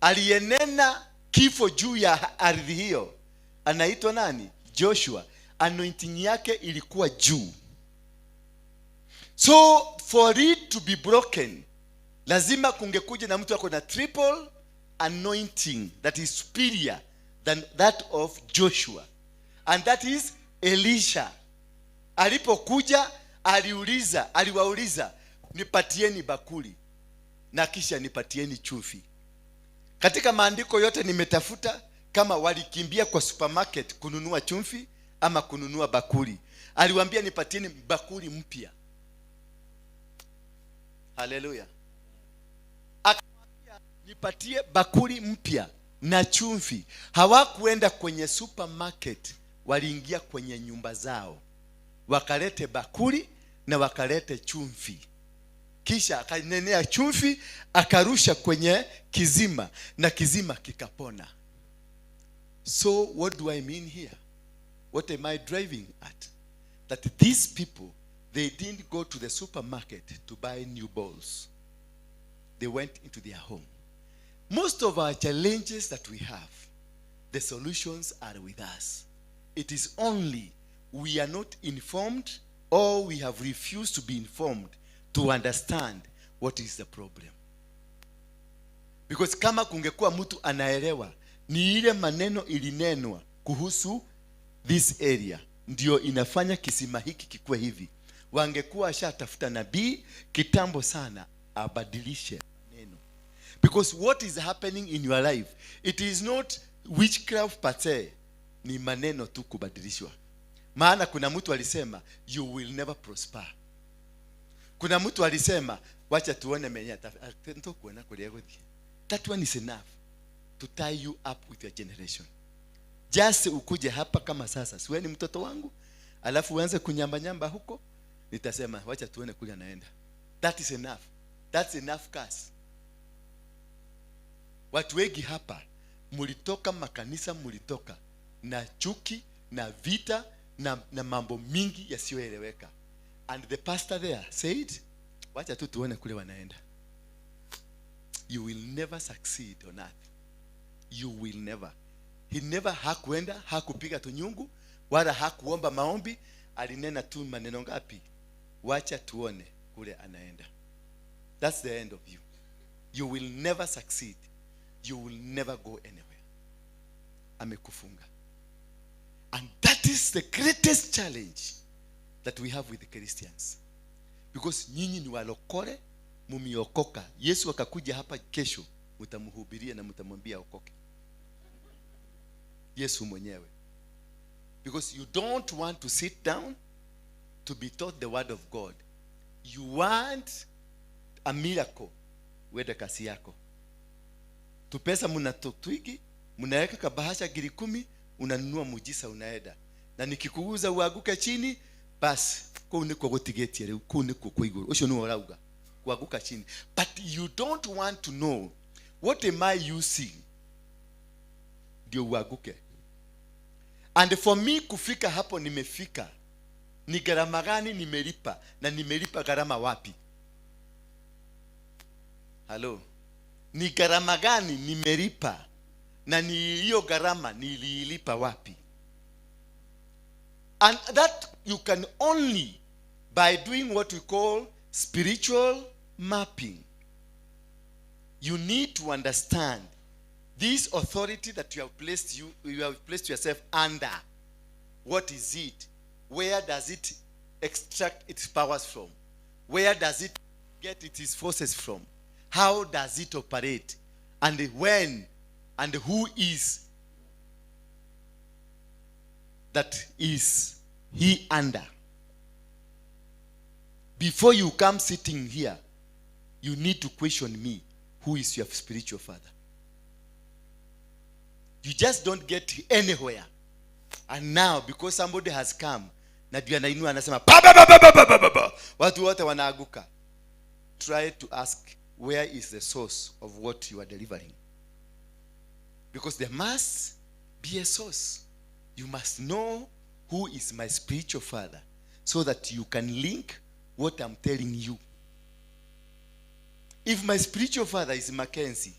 Aliyenena kifo juu ya ardhi hiyo anaitwa nani? Joshua. Anointing yake ilikuwa juu. So for it to be broken, lazima kungekuja na mtu ako na triple anointing that is superior than that of Joshua, and that is Elisha. Alipokuja aliwauliza, "Nipatieni bakuli na kisha nipatieni chumvi." Katika maandiko yote nimetafuta kama walikimbia kwa supermarket kununua chumvi ama kununua bakuli. Aliwaambia, "Nipatieni bakuli mpya." Haleluya. Akamwambia, "Nipatie bakuli mpya na chumvi." Hawakuenda kwenye supermarket, waliingia kwenye nyumba zao, wakalete bakuli na wakalete chumvi. Kisha akanenea chumvi, akarusha kwenye kizima na kizima kikapona. So what do I mean here? What am I driving at? That these people, they didn't go to the supermarket to buy new bowls. They went into their home. Most of our challenges that we have, the solutions are with us. It is only we are not informed or we have refused to be informed to understand what is the problem. Because kama kungekuwa mtu anaelewa ni ile maneno ilinenwa kuhusu this area ndio inafanya kisima hiki kikuwe hivi, wangekuwa ashatafuta nabii kitambo sana abadilishe neno. Because what is happening in your life, it is not witchcraft per se, ni maneno tu kubadilishwa. Maana kuna mtu alisema, "You will never prosper." Kuna mtu alisema, "Wacha tuone menye ntokuona kuria guthie." That one is enough to tie you up with your generation. Just ukuje hapa kama sasa, siwe ni mtoto wangu, alafu uanze kunyamba nyamba huko, nitasema, "Wacha tuone kule anaenda." That is enough. That's enough curse. Watu wengi hapa mulitoka makanisa, mulitoka na chuki na vita na mambo mingi yasiyoeleweka, and the pastor there said, "Wacha tu tuone kule wanaenda." You will never succeed on earth. You will never. He never, hakuenda, hakupiga tunyungu wala hakuomba maombi. Alinena tu maneno ngapi? "Wacha tuone kule anaenda." That's the end of you. You will never succeed. You will never go anywhere. Amekufunga. And that is the greatest challenge that we have with the Christians, because nyinyi ni walokole, mumiokoka. Yesu akakuja hapa kesho, mtamhubiria na mtamwambia okoke, Yesu mwenyewe, because you don't want to sit down to be taught the word of God. You want a miracle, uende kasi yako. Tupesa mnatwigi, mnaweka kabahasha 10,000, unanunua mujiza, unaenda. Na nikikuguza uanguke chini, basi kuu nikuo gutigetie riu, kuu nikuo kwa iguru ucio niwe urauga kuanguka chini. But you don't want to know, what am I using ndio uanguke? And for me kufika hapo nimefika, ni gharama gani nimelipa na nimelipa gharama wapi? Halo, ni gharama gani nimelipa na ni hiyo gharama niliilipa wapi? And that you can only by doing what we call spiritual mapping. You need to understand this authority that you have placed yourself under. What is it? Where does it extract its powers from? Where does it get its forces from? How does it operate? And when and who is that is he under? Before you come sitting here, you need to question me, who is your spiritual father? You just don't get anywhere. And now because somebody has come na ndio anainua, anasema pa, pa, pa, pa, pa, pa, pa, pa, watu wote wanaaguka. Try to ask, where is the source of what you are delivering? Because there must be a source. You must know who is my spiritual father so that you can link what I'm telling you. If my spiritual father is Mackenzie,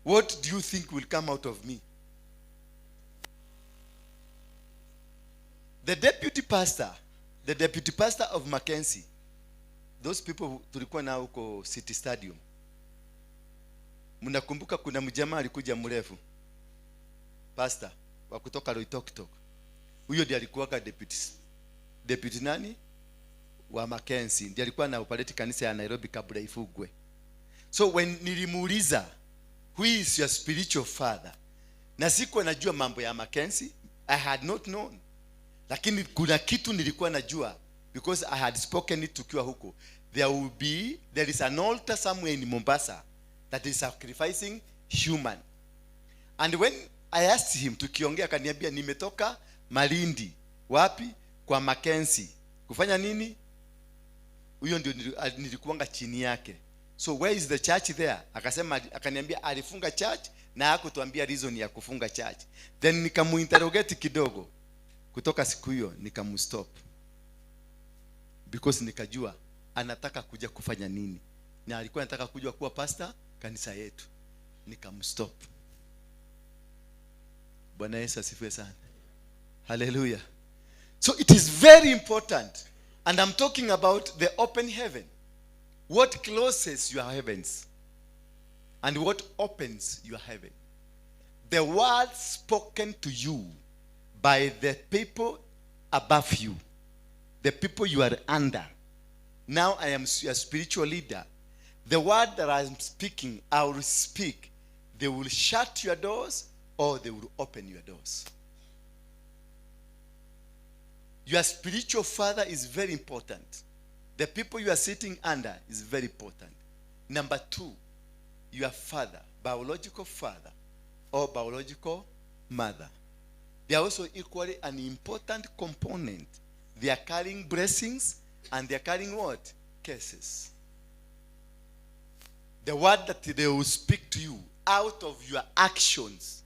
what do you think will come out of me? The deputy pastor of Mackenzie, those people tulikuwa nao huko City Stadium. Mnakumbuka kuna mjamaa alikuja mrefu, pastor wa kutoka Loitoktok. Huyo ndiye alikuwa deputy nani wa Mackenzie, ndiye alikuwa na operate kanisa ya Nairobi kabla ifugwe. So when nilimuuliza, who is your spiritual father? Na sikuwa najua mambo ya Mackenzie, I had not known. Lakini kuna kitu nilikuwa najua because I had spoken it tukiwa huko. There is an altar somewhere in Mombasa that is sacrificing human. And when I asked him, tukiongea akaniambia nimetoka Malindi. Wapi? Kwa Mackenzie. Kufanya nini? Huyo ndio nilikuanga chini yake. So where is the church there? Akasema, akaniambia alifunga church na hakutuambia reason ya kufunga church. Then nikamuinterrogate kidogo. Kutoka siku hiyo nikamstop. Because nikajua anataka kuja kufanya nini. Na alikuwa anataka kuja kuwa pastor kanisa yetu. Nikamstop. Bwana Yesu asifiwe sana. Hallelujah. So it is very important. And I'm talking about the open heaven. What closes your heavens? And what opens your heaven? The word spoken to you by the people above you, the people you are under. Now I am a spiritual leader. The word that I am speaking, I will speak. They will shut your doors or they will open your doors. Your spiritual father is very important. The people you are sitting under is very important. Number two, your father, biological father or biological mother. They are also equally an important component. They are carrying blessings and they are carrying what? Curses. The word that they will speak to you out of your actions.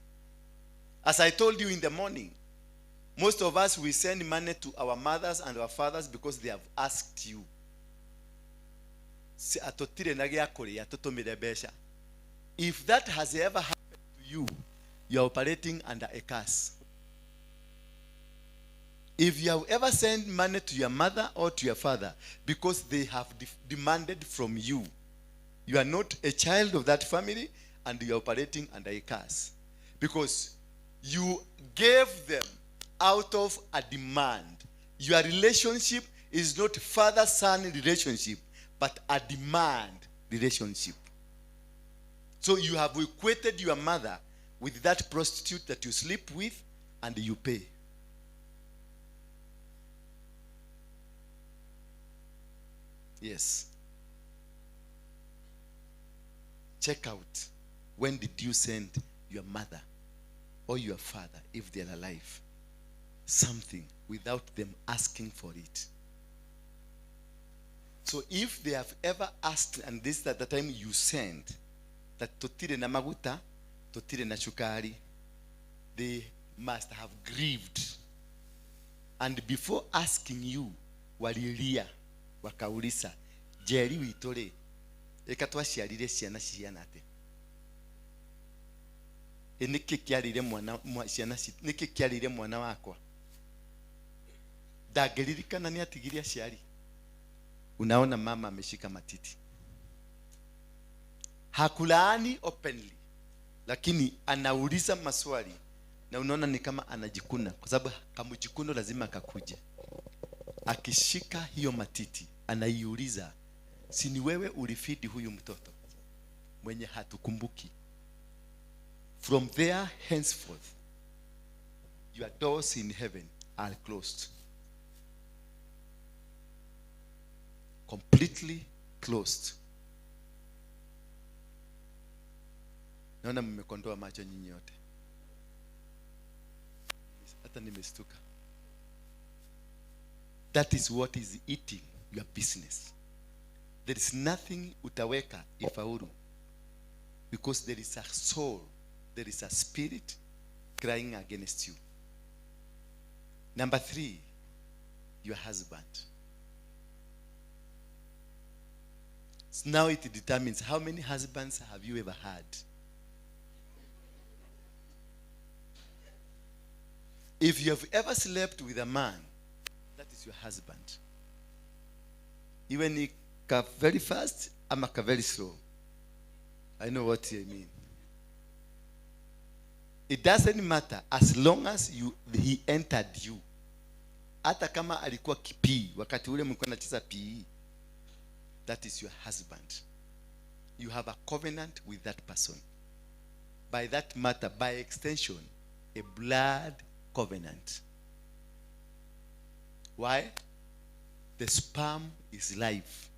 As I told you in the morning, most of us, we send money to our mothers and our fathers because they have asked you. If that has ever happened to you, you are operating under a curse. If you have ever sent money to your mother or to your father because they have demanded from you, you are not a child of that family and you are operating under a curse. Because you gave them out of a demand. Your relationship is not father-son relationship, but a demand relationship. So you have equated your mother with that prostitute that you sleep with and you pay. Yes. Check out, when did you send your mother or your father, if they are alive, something without them asking for it? So if they have ever asked, and this at the time you send, that totire na maguta, totire na shukari, they must have grieved. And before asking you, walilia, wakaulisa, Jerry witore, eka twashiarire ciana ciana ate. Niki kiarire mwana ciana niki kiarire mwana wakwa. Ndangĩririkana nĩ atigirie aciari. Unaona mama ameshika matiti. Hakulaani openly, lakini anauliza maswali na unaona ni kama anajikuna, kwa sababu kamjikuno lazima akakuje. Akishika hiyo matiti anaiuliza, si ni wewe ulifidi huyu mtoto mwenye hatukumbuki? From there henceforth your doors in heaven are closed. Completely closed. Naona mmekondoa macho nyinyi yote. Hata nimestuka. That is what is eating your business. There is nothing utaweka ifaulu, because there is a soul, there is a spirit crying against you. Number 3, your husband. So now it determines how many husbands have you ever had. If you have ever slept with a man, that is your husband. Even if very fast, I'm a very slow. I know what you mean. It doesn't matter as long as he entered you. Hata kama alikuwa kipi, wakati ule mlikuwa mnacheza PE, that is your husband. You have a covenant with that person. By that matter, by extension, a blood covenant. Why? The sperm is life.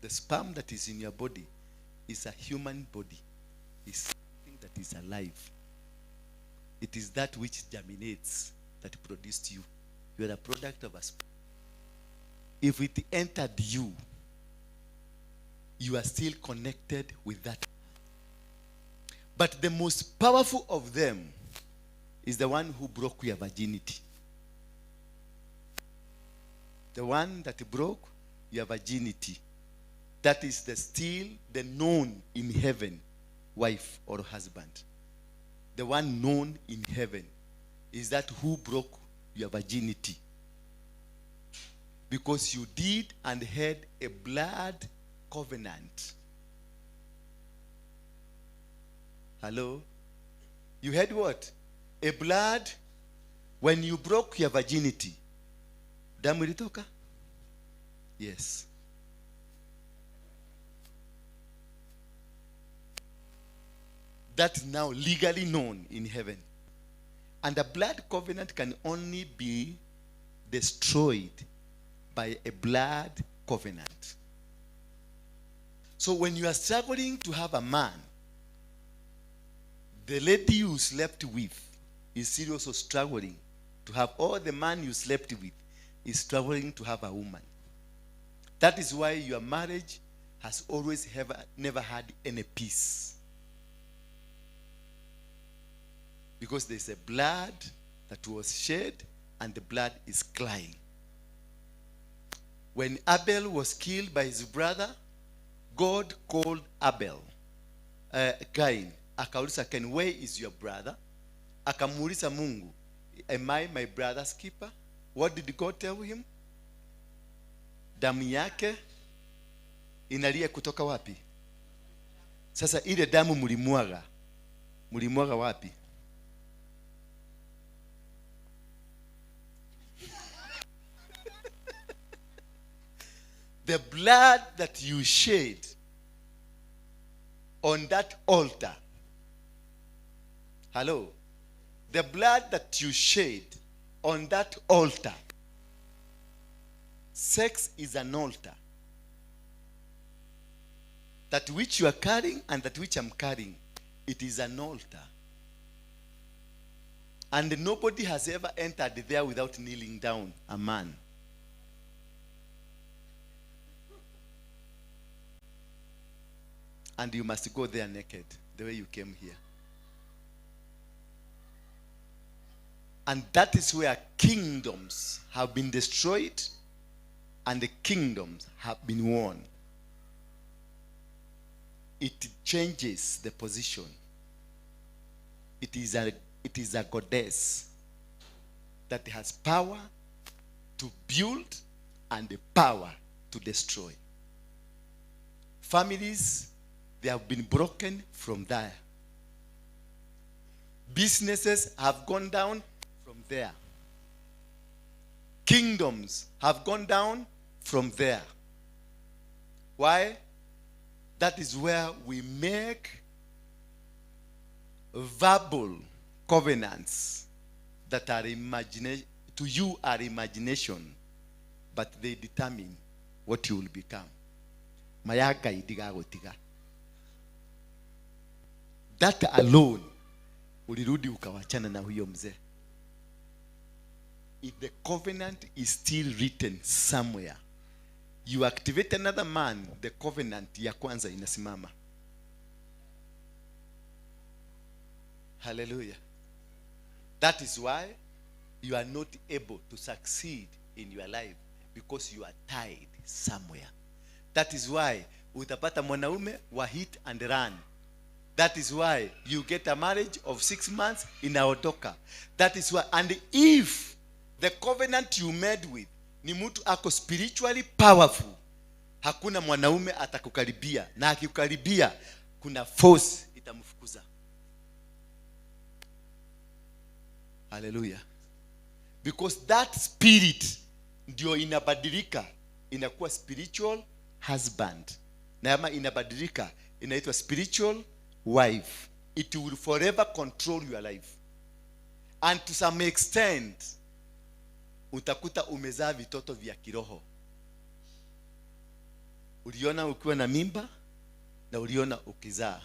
The sperm that is in your body is a human body. It's something that is alive. It is that which germinates that produced you. You are a product of a sperm. If it entered you, you are still connected with that. But the most powerful of them is the one who broke your virginity. The one that broke your virginity. That is the still the known in heaven wife or husband. The one known in heaven is that who broke your virginity. Because you did and had a blood covenant. Hello? You had what? A blood. When you broke your virginity. Damu ilitoka? Yes. That is now legally known in heaven. And the blood covenant can only be destroyed by a blood covenant. So when you are struggling to have a man, the lady you slept with is still also struggling to have, or the man you slept with is struggling to have a woman. That is why your marriage has always never had any peace. Because there's a blood that was shed and the blood is crying. When Abel was killed by his brother, God called Abel, Cain. Akauliza Cain, where is your brother? Akamuuliza Mungu, am I my brother's keeper? What did God tell him? Damu yake inalia kutoka wapi? Sasa ile damu mulimwaga. Mulimwaga wapi? The blood that you shed on that altar. Hello? The blood that you shed on that altar. Sex is an altar. That which you are carrying and that which I'm carrying, it is an altar. And nobody has ever entered there without kneeling down, a man. And you must go there naked, the way you came here. And that is where kingdoms have been destroyed and the kingdoms have been won. It changes the position. It is a goddess that has power to build and the power to destroy. Families, they have been broken from there. Businesses have gone down from there. Kingdoms have gone down from there. Why? That is where we make verbal covenants that are to you are imagination, but they determine what you will become. That alone, ulirudi ukawachana na huyo mzee. If the covenant is still written somewhere, you activate another man, the covenant ya kwanza inasimama. Hallelujah. That is why you are not able to succeed in your life, Because you are tied somewhere. That is why utapata mwanaume wa hit and run. That is why you get a marriage of 6 months inaondoka. That is why, and if the covenant you made with ni mtu ako spiritually powerful, hakuna mwanaume atakukaribia, na akikukaribia kuna force itamfukuza. Hallelujah. Because that spirit ndio inabadilika, inakuwa spiritual husband, na ama inabadilika inaitwa spiritual wife. It will forever control your life. And to some extent utakuta umezaa vitoto vya kiroho. Uliona ukiwa na mimba na uliona ukizaa.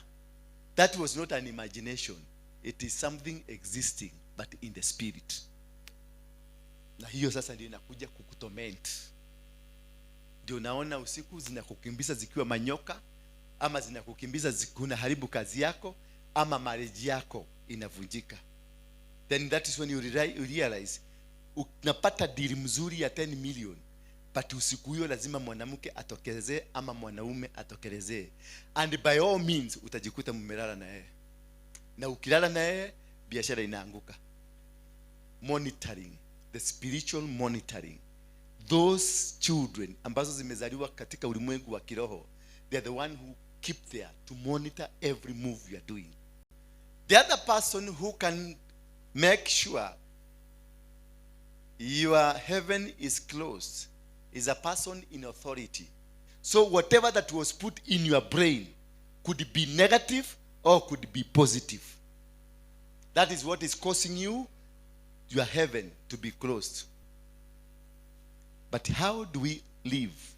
That was not an imagination. It is something existing but in the spirit. Na hiyo sasa ndio inakuja kukutorment. Ndio naona usiku zinakukimbiza zikiwa manyoka, ama zinakukimbiza zinaharibu kazi yako, ama marriage yako inavunjika. Then that is when you realize unapata deal mzuri ya 10 million, but usiku hiyo lazima mwanamke atokelezee ama mwanaume atokelezee. And by all means utajikuta mmelala na yeye. Na ukilala na yeye biashara inaanguka. Monitoring, the spiritual monitoring. Those children ambazo zimezaliwa katika ulimwengu wa kiroho, they are the one who keep there to monitor every move you are doing. The other person who can make sure your heaven is closed is a person in authority. So whatever that was put in your brain could be negative or could be positive. That is what is causing you your heaven to be closed. But how do we live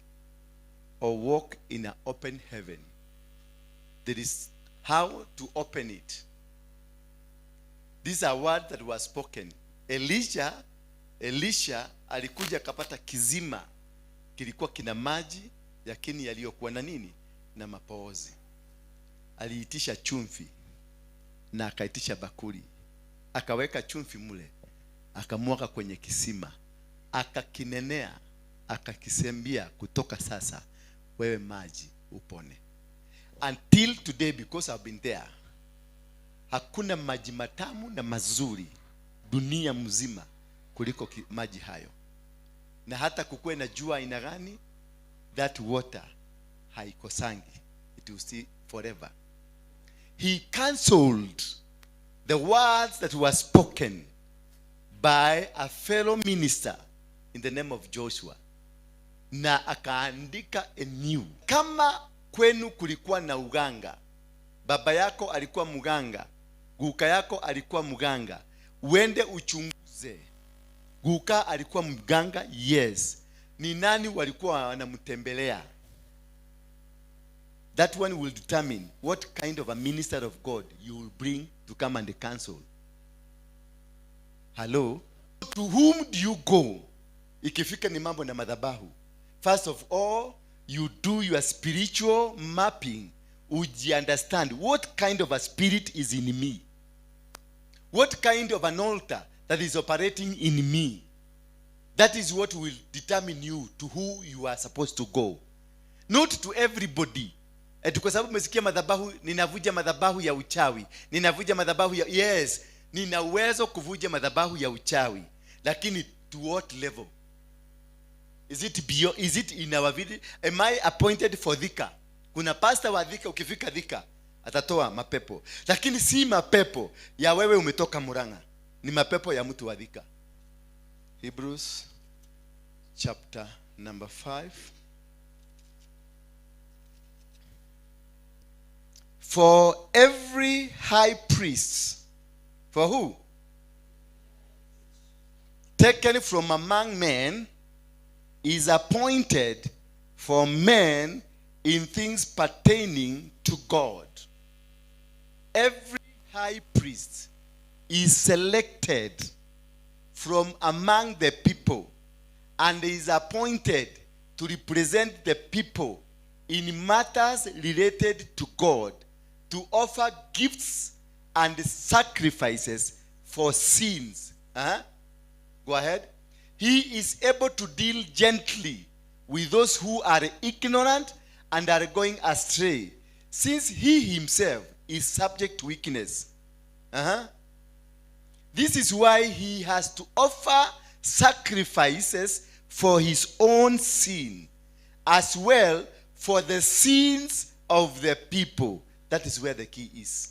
or walk in an open heaven? There is how to open it. These are words that were spoken. Elisha alikuja akapata kizima kilikuwa kina maji lakini yaliyokuwa na nini? Na mapoozi. Aliitisha chumvi na akaitisha bakuli. Akaweka chumvi mule, akamwaga kwenye kisima, akakinenea, akakisembia, kutoka sasa wewe maji upone. Until today, because I've been there, hakuna maji matamu na mazuri dunia mzima kuliko maji hayo. Na hata kukuwe na jua aina gani, that water haikosangi. It will stay forever. He cancelled the words that were spoken by a fellow minister in the name of Joshua, na akaandika a new. Kama kwenu kulikuwa na uganga, baba yako alikuwa muganga, guka yako alikuwa muganga, uende uchunguze. Guka alikuwa mganga? Yes. Ni nani walikuwa wanamtembelea? That one will determine what kind of a minister of God you will bring to come and counsel. Hello? To whom do you go? Ikifika ni mambo na madhabahu. First of all, you do your spiritual mapping. Uji understand what kind of a spirit is in me. What kind of an altar that is operating in me. That is what will determine you to who you are supposed to go. Not to everybody. Eti kwa sababu umesikia madhabahu, ninavuja madhabahu ya uchawi, ninavuja madhabahu ya, yes, nina uwezo kuvuja madhabahu ya uchawi. Lakini to what level? Is it beyond, is it in our village? Am I appointed for Thika? Kuna pastor wa Thika, ukifika Thika atatoa mapepo. Lakini si mapepo ya wewe umetoka Murang'a. Ni mapepo ya mtu wa Thika. Hebrews chapter number 5. For every high priest, for who? Taken from among men, is appointed for men in things pertaining to God. Every high priest is selected from among the people and is appointed to represent the people in matters related to God, to offer gifts and sacrifices for sins. Go ahead. He is able to deal gently with those who are ignorant and are going astray, since he himself is subject to weakness. This is why he has to offer sacrifices for his own sin, as well for the sins of the people. That is where the key is.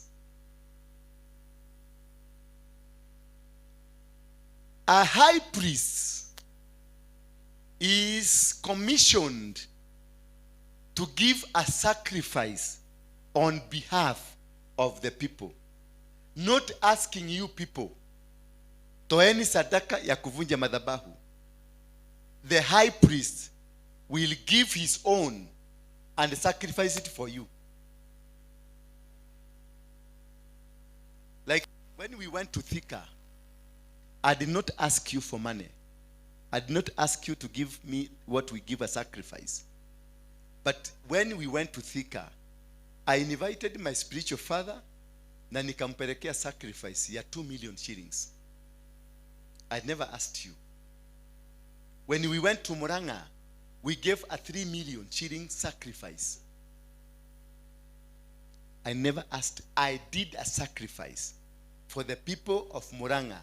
A high priest is commissioned to give a sacrifice on behalf of the people. Not asking you people, toeni sadaka ya kuvunja madhabahu. The high priest will give his own and sacrifice it for you. Like when we went to Thika, I did not ask you for money. I did not ask you to give me what we give a sacrifice. But when we went to Thika, I invited my spiritual father na nikampelekea sacrifice ya 2 million shillings. I never asked you. When we went to Murang'a, we gave a 3 million shilling sacrifice. I never asked. I did a sacrifice for the people of Murang'a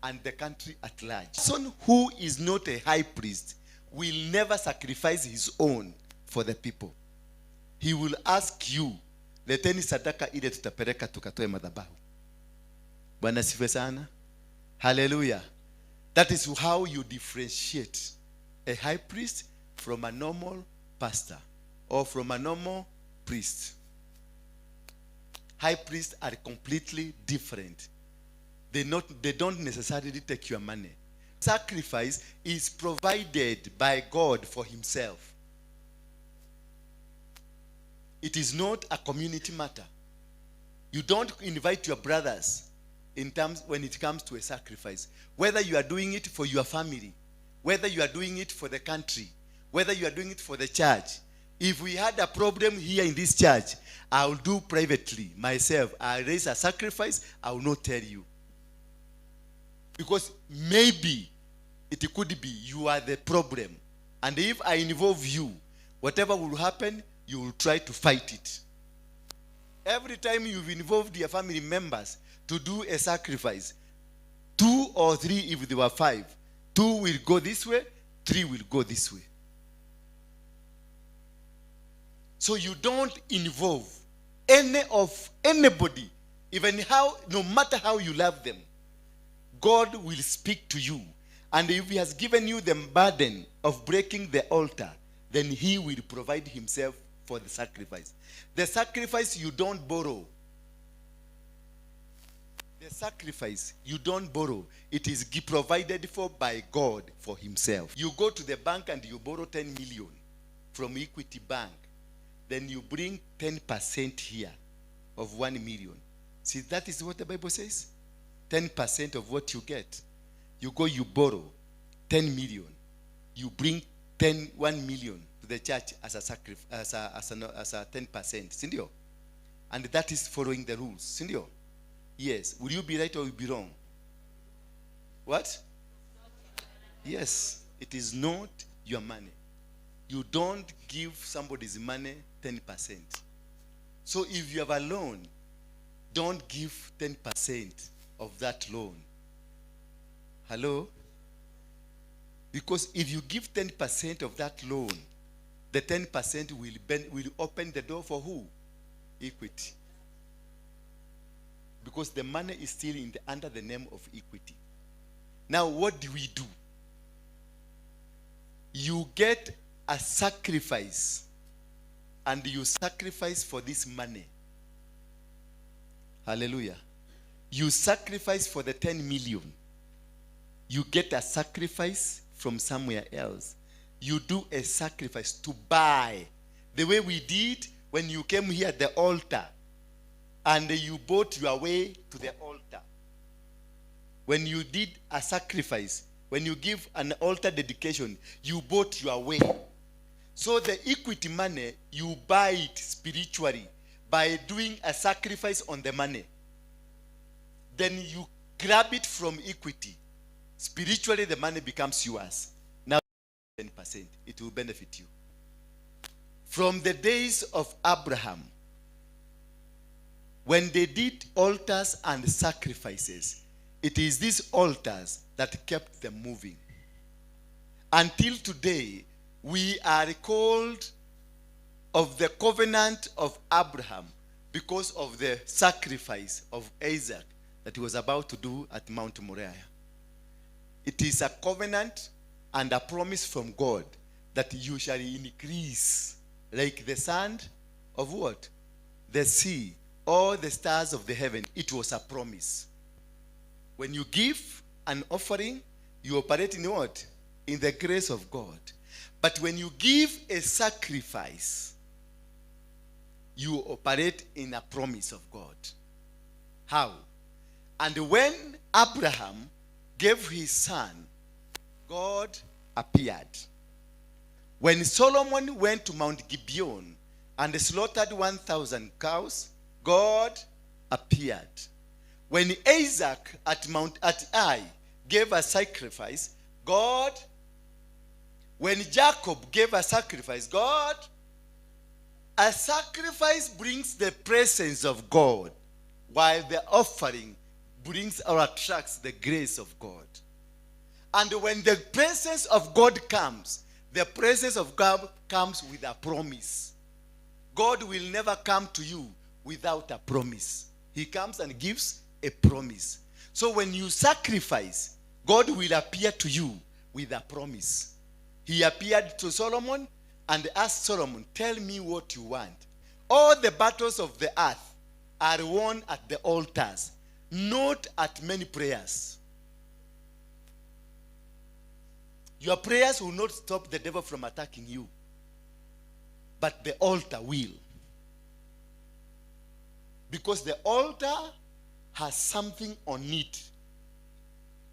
and the country at large. A person who is not a high priest will never sacrifice his own for the people. He will ask you, leteni sadaka ile tutapeleka tukatoe madhabahu. Bwana sifiwe sana. Hallelujah. That is how you differentiate a high priest from a normal pastor or from a normal priest. High priests are completely different. They don't necessarily take your money. Sacrifice is provided by God for himself. It is not a community matter. You don't invite your brothers in terms when it comes to a sacrifice. Whether you are doing it for your family, whether you are doing it for the country, whether you are doing it for the church. If we had a problem here in this church, I will do privately myself. I raise a sacrifice, I will not tell you. Because maybe it could be you are the problem. And if I involve you, whatever will happen, you will try to fight it. Every time you've involved your family members to do a sacrifice, 2 or 3, if there were 5, 2 will go this way, 3 will go this way. So you don't involve any of anybody, even how, no matter how you love them. God will speak to you. And if he has given you the burden of breaking the altar, then he will provide himself for the sacrifice. The sacrifice you don't borrow. The sacrifice you don't borrow. It is provided for by God for himself. You go to the bank and you borrow 10 million from Equity Bank. Then you bring 10% here of 1 million. See, that is what the Bible says. 10% of what you get. You go, you borrow 10 million. You bring 1 million to the church as a sacrifice, as a 10%. Sindio? And that is following the rules. Sindio? Yes. Will you be right or will you be wrong? What? Yes. It is not your money. You don't give somebody's money 10%. So if you have a loan, don't give 10% of that loan. Hello? Because if you give 10% of that loan, the 10% will open the door for who? Equity. Because the money is still under the name of equity. Now, what do we do? You get a sacrifice, and you sacrifice for this money. Hallelujah. You sacrifice for the 10 million. You get a sacrifice from somewhere else. You do a sacrifice to buy. The way we did when you came here at the altar, and you bought your way to the altar. When you did a sacrifice, when you give an altar dedication, you bought your way. So the equity money, you buy it spiritually by doing a sacrifice on the money. Then you grab it from equity. Spiritually, the money becomes yours. Now, 10%, it will benefit you. From the days of Abraham, when they did altars and sacrifices, it is these altars that kept them moving. Until today, we are called of the covenant of Abraham because of the sacrifice of Isaac that he was about to do at Mount Moriah. It is a covenant and a promise from God that you shall increase like the sand of what? The sea, or the stars of the heaven. It was a promise. When you give an offering, you operate in what? In the grace of God. But when you give a sacrifice, you operate in a promise of God. How? And when Abraham gave his son, God appeared. When Solomon went to Mount Gibeon and slaughtered 1,000 cows, God appeared. When Isaac at Mount Ai gave a sacrifice, God. When Jacob gave a sacrifice, God. A sacrifice brings the presence of God, while the offering brings or attracts the grace of God. And when the presence of God comes, the presence of God comes with a promise. God will never come to you without a promise. He comes and gives a promise. So when you sacrifice, God will appear to you with a promise. He appeared to Solomon and asked Solomon, tell me what you want. All the battles of the earth are won at the altars, not at many prayers. Your prayers will not stop the devil from attacking you, but the altar will. Because the altar has something on it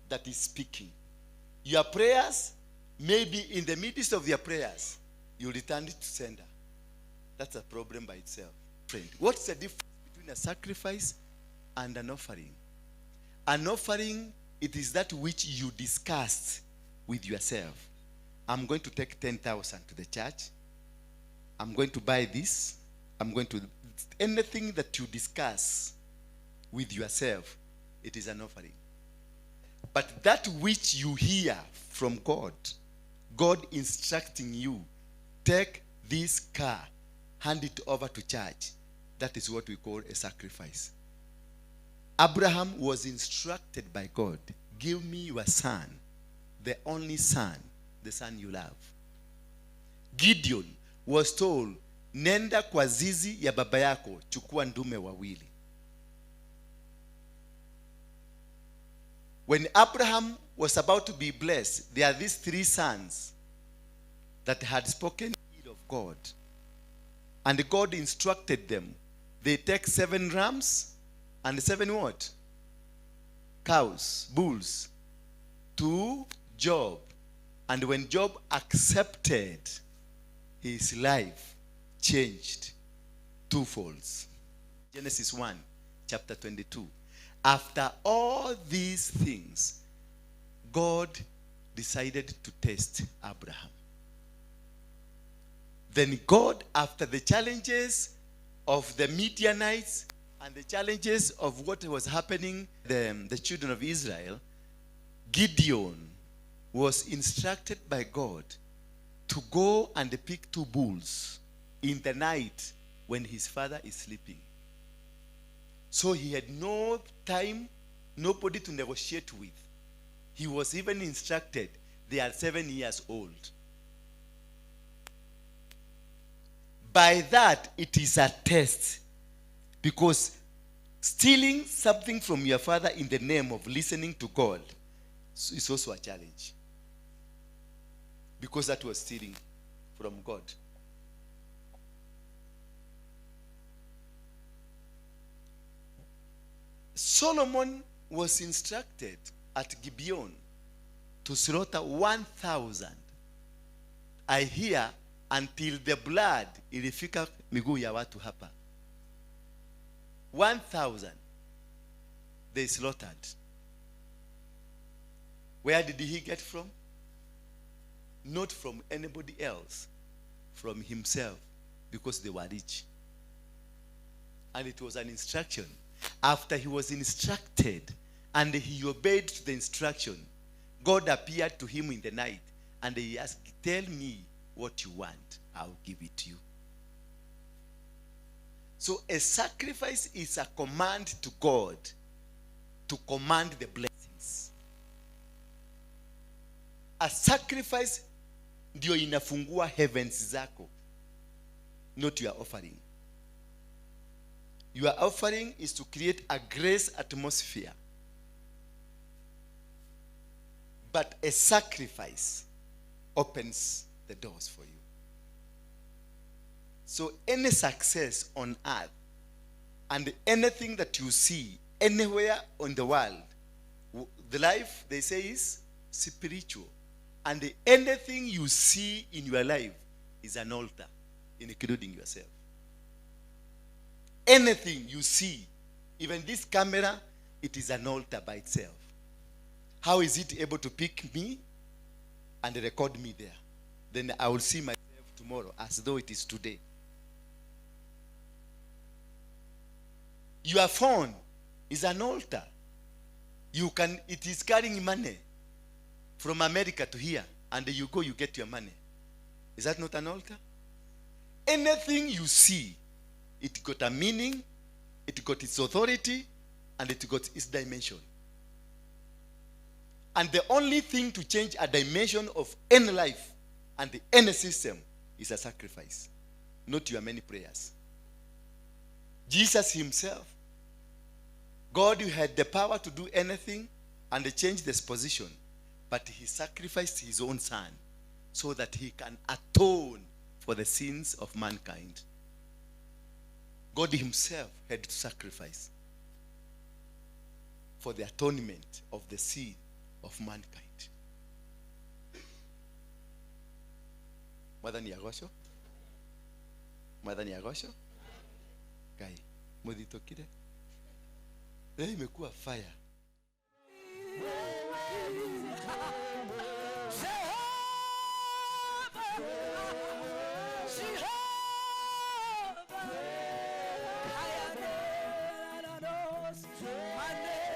that is speaking. Your prayers, maybe in the midst of your prayers, you return it to sender. That's a problem by itself. Friend, what's the difference between a sacrifice and an offering? An offering, it is that which you discussed with yourself. I'm going to take 10,000 to the church. I'm going to buy this. I'm going to... Anything that you discuss with yourself, it is an offering. But that which you hear from God, God instructing you, take this car, hand it over to church. That is what we call a sacrifice. Abraham was instructed by God, give me your son, the only son, the son you love. Gideon was told, nenda kwa zizi ya baba yako, chukua ndume wawili. When Abraham was about to be blessed, there are these three sons that had spoken ill of God. And God instructed them. They take 7 rams and 7 what? Cows, bulls, to Job. And when Job accepted, his life changed twofold. Genesis 1, chapter 22. After all these things, God decided to test Abraham. Then God, after the challenges of the Midianites and the challenges of what was happening, the children of Israel, Gideon was instructed by God to go and pick 2 bulls in the night when his father is sleeping. So he had no time, nobody to negotiate with. He was even instructed, they are 7 years old. By that, it is a test. Because stealing something from your father in the name of listening to God is also a challenge. Because that was stealing from God. Solomon was instructed at Gibeon to slaughter 1,000. I hear until the blood ilifika miguu ya watu hapa. 1,000 they slaughtered. Where did he get from? Not from anybody else, from himself, because they were rich. And it was an instruction. After he was instructed and he obeyed to the instruction, God appeared to him in the night and he asked, tell me what you want, I'll give it to you. So a sacrifice is a command to God to command the blessings. A sacrifice ndio inafungua heavens zako, not your offering. Your offering is to create a grace atmosphere. But a sacrifice opens the doors for you. So any success on earth and anything that you see anywhere on the world, the life, they say, is spiritual. And anything you see in your life is an altar, including yourself. Anything you see, even this camera, it is an altar by itself. How is it able to pick me and record me there? Then I will see myself tomorrow as though it is today. Your phone is an altar. It is carrying money from America to here, and you go, you get your money. Is that not an altar? Anything you see, it got a meaning, it got its authority, and it got its dimension. And the only thing to change a dimension of any life and any system is a sacrifice, not your many prayers. Jesus himself, God who had the power to do anything and change this position, but he sacrificed his own son so that he can atone for the sins of mankind. God himself had to sacrifice for the atonement of the sin of mankind. Mwathani agocwo? Mwathani agocwo? Ngai, muthitũkire. Leo imekuwa fire.